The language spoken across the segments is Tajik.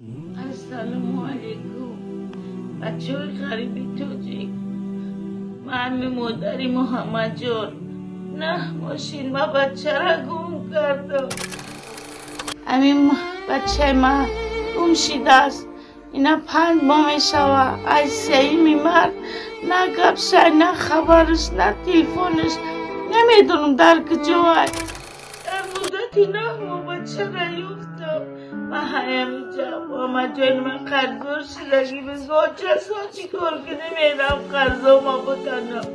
Ассалому алайкум, бачаҳои ғариби тоҷик. Ман модари Муҳаммадҷон. На мошин ма бачара гум кардам. Ҳамин бачаи ма гум шидааст. Ина 5 моҳ мешава. Аз сеюми март на гапшай, на хабараш, на телефонаш. Намедонам, дар куҷоай. Дар муддати 9 моҳ бачара ёфтам. Ман ҳаминҷа Муҳаммадҷони ман қарздор шидагӣ. Бизочасо чӣ кор кунӣ, мерам қарзома бутанам.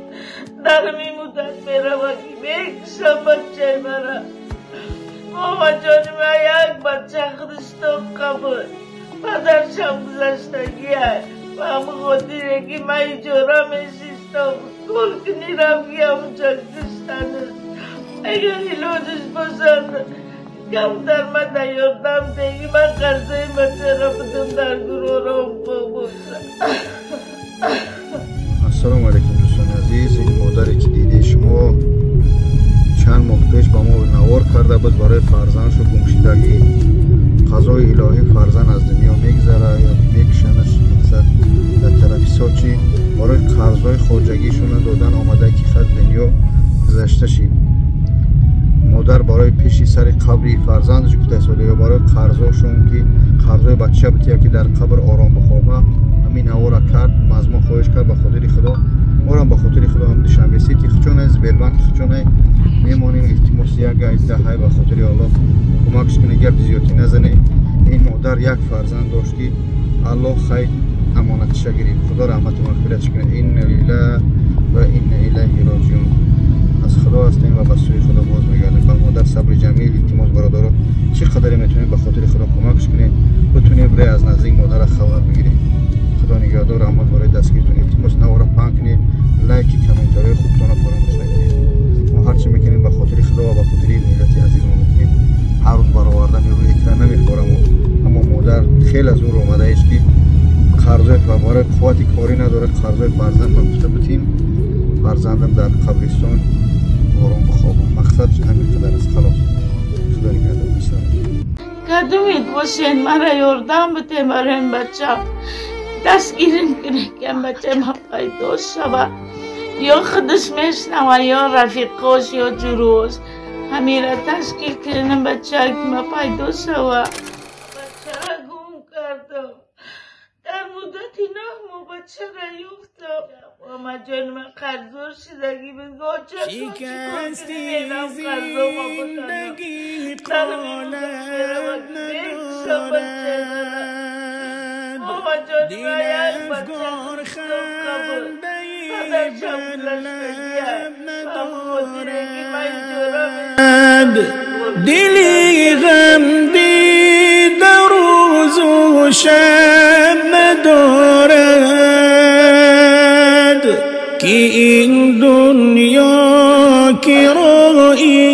Дар ҳамин муддат мерава ки мекушам бачаи мара. Муҳаммадҷони ман як бача худиштоқа буд. Падаршам гузаштагиай. Ба ҳамин хотире ки ман иҷора мешистам, кор кунӣ рафти ҳамунҷа куштанаш. Агар илоҷиш бошад, камтар ман дар ёрдам деҳӣ, ман қарзои бачара будам, дар гурором боша. Ассалому алайкум, дӯстони азиз. Ин модаре ки дидаи шумо, чанд моҳ пеш ба мо навор карда буд барои фарзандшу гумшидагӣ. Қазои илоҳӣ, фарзанд аз дунё мегузара ё мекушанаш. Мақсад, дар тарафи Сочи барои қарзҳои хоҷагишона додан омада ки хаз дунё гузашта шид. Модар барои пеши сари қабри фарзандаш гуфтааст ё барои қарзошон, ки қарзои бача бития, ки дар қабр ором бихоба, ҳамин навора кард, мазмун хоҳиш кард. Ба хотири Худо, морам ба хотири Худо, ҳам Душанбе Сити хучоне, Сбербанк хучоне мемонем. Илтимос, як гай даҳай, ба хотири Аллоҳ кӯмакш кунед, гапи зиёдтӣ назанед. Ин модар як фарзанд дошт, ки Аллоҳ хайр амонатиша гирифт. Худо раҳмату мағфиратш кунад. Инна лиллаҳ ва инна илайҳи роҷиун. Аз Худо ҳастем ва ба сӯи Худо боз мегардем. Ба модар сабри ҷамил. Илтимос, бародаро, чӣ қадаре метавонед, ба хотири Худо кӯмакш кунед, битунед бирай аз наздик модара хабар бигиред. Худо нигаҳдор, раҳмат барои дастгиритон. Илтимос, навора паҳн кунед, лайки, комментариҳои хубтона фаромӯш накунед. Мо ҳарчи мекунем, ба хотири Худо ва ба хотири миллати азизмо мекунем. Ҳар рӯз баровардани рӯи экран намехӯраму, аммо модар хеле аз ур омадаест, ки қарзои барои қуввати корӣ надорад. Қарзои фарзандам гуфта будем, фарзандам дар қабристон ором бихобам. Мақсад ҳамин қадар аст, халос. Худо нигаҳдор. Кадумед бошен, мара ёрдам битем барои ин бачам. Дастгирим кунед, ки бачаи ман пайдо шава. Ё худаш мешнава, ё рафиқош, ё ҷурош. Ҳамира ташкил кунем, бача ки ма пайдо шава. Бачара гум кардам. Дар муддати 9 моҳ бачара ёфтам. Муҳаммадҷони ман қарздор шидагӣ. شکستی زندگی قالب ندارد، دل افگار خنده بر لب ندارد، دلی غم دیده روز و شب ندارد، که این دنیا کرایی